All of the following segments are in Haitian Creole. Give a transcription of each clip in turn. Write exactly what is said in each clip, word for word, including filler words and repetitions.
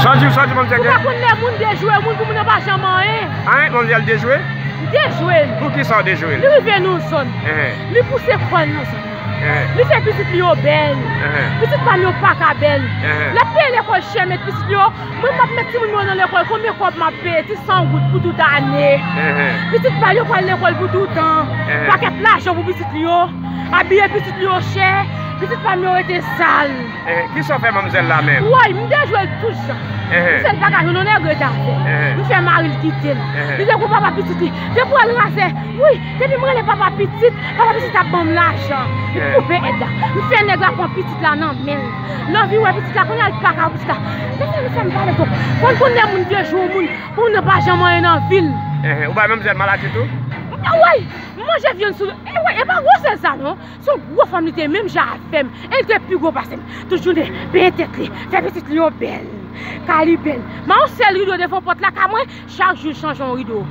Sa w di, sa w di, manmzèl? Ou pa konn lè moun dejwe moun pou moun nan pa janm anyen. An, manmzèl dejwe? Dejwe l. Pou ki sa w dejwe l? Li rive nan zòn. Li pouse kò l nan zòn nan. Li fè pitit li yo bèl. Pitit pa m yo pa ka bèl. L ap peye lekòl chè, met pitit li yo. Mwen, m ap met timoun mwen yo nan lekòl, konbyen kòb m ap peye? Ti san goud pou tout ane. Pitit pa l yo pral lekòl pou toutan. Pakèt lajan pou pitit li yo. Abiye pitit li yo chè. Pitit pa m yo rete sal. Kisa w fè manmzèl la menm? Woy, m dejwe l tout jan. M fè l pa ka jwenn yon nèg ret avè l. M fè mari l kite l. Li te gon papa pitit li. Depi w wè l razè. Wi, depi m rele papa pitit, papa pitit ap ban m lajan. M koupe èd la. M fè nèg la pran pitit la nan men l. L anvi wè pitit la, kounye a l pa ka wè pitit la. Mesye, nou fè m pale twòp. Konn konn lè moun dejwe moun, pou moun nan pa janm anyen nan vi l. Ou bay manmzèl maladi tou? Woy, m manje vyann sou. E woy, e pa gwosè sa non. Se yon gwo fanm li te ye, menm jan avè m. E li te pi gwo pase m. Tout jounen, benyen tèt li, fè pitit li yo bèl. Kay li bèl. Men yon sèl rido devan pòt la kay mwen, chak jou l chanje yon rido.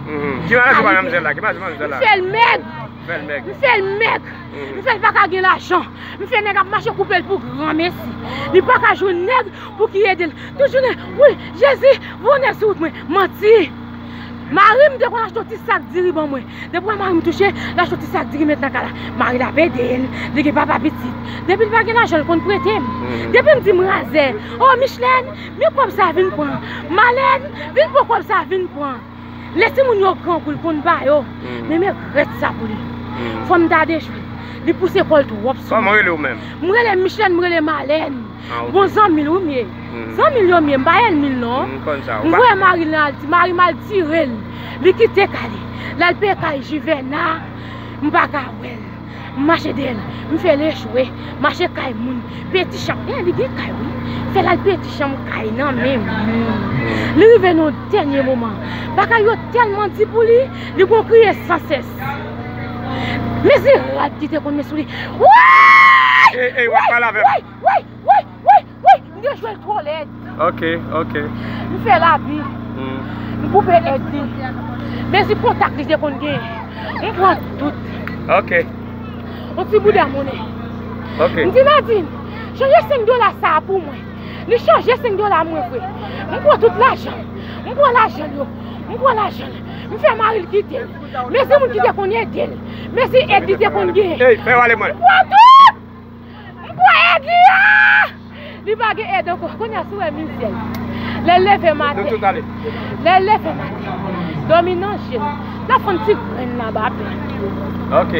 Ki maladi w bay manmzèl la? Ki maladi manmzèl la? M fè l mèg. Fè l mèg. M fè l mèg. M fè l pa ka gen lajan. M fè nèg ap mache koupe l pou granmesi. Li pa ka jwenn nèg pou ki ede l. Tout jounen, wi, Jezi, voye nèg sou wout mwen. Manti. Mari m te konn achte yon ti sak diri ban mwen. Depi w wè mari m touche, l achte yon ti sak diri met nan kay la. Mari l ap ede l, li gen papa pitit. Depi l pa gen lajan, l konn prete m. Depi m di m razè, o Michelène, men kòb sa vin pran. Malène, vin pran kòb sa vin pran. Lè timoun yo grangou, l konn ba yo. Men men rèt sa pou li. Fò m ta dejwe l. Li pouse kò l twòp sou mwen. Kòman w rele w menm? M rele Michelène, m rele Malène. Bon zanmi l wi m ye. Zanmi l yo m ye, m pa ènmi l non. M voye mari l al, mari m al tire l. Li kite kay li. L al peye kay Jivèna, m pa ka wè l. M mache dèyè l, m fè l echwe. M mache kay moun, peye ti chanm. E, li gen kay wi. Fè l al peye ti chanm kay nan men moun. Li rive nan yon dènye moman. Bagay yo tèlman di pou li, li gon kriye sansès. Mezirab ki te konn met sou li. Woy! Ey, ey, w ap pale avè m. Woy! Woy! Woy! Woy! Woy! M te jwe l twò lèd. Ok, ok. M fè l abi. M koupe èd li. Mezi kontak li te konn genyen. M pran tout. Ok. Yon ti bouda monnen. Ok. M di Nadine, chanje senk dola sa a pou mwen. Li chanje senk dola mwen vre. M pran tout lajan. M pran lajan l yo. M pran lajan l. M fè mari l kite l. Mezi moun ki te konn ede l. Mezi èd li te konn genyen. Ey, fè w ale mwen. M pran tout! M pran èd li a! Li pa gen èd ankò. Kounye a si w wè mizè l. Lè l leve maten. Lè l leve maten. Dòmi nan je l. L ap fè yon ti grenn nan bapen. Ok.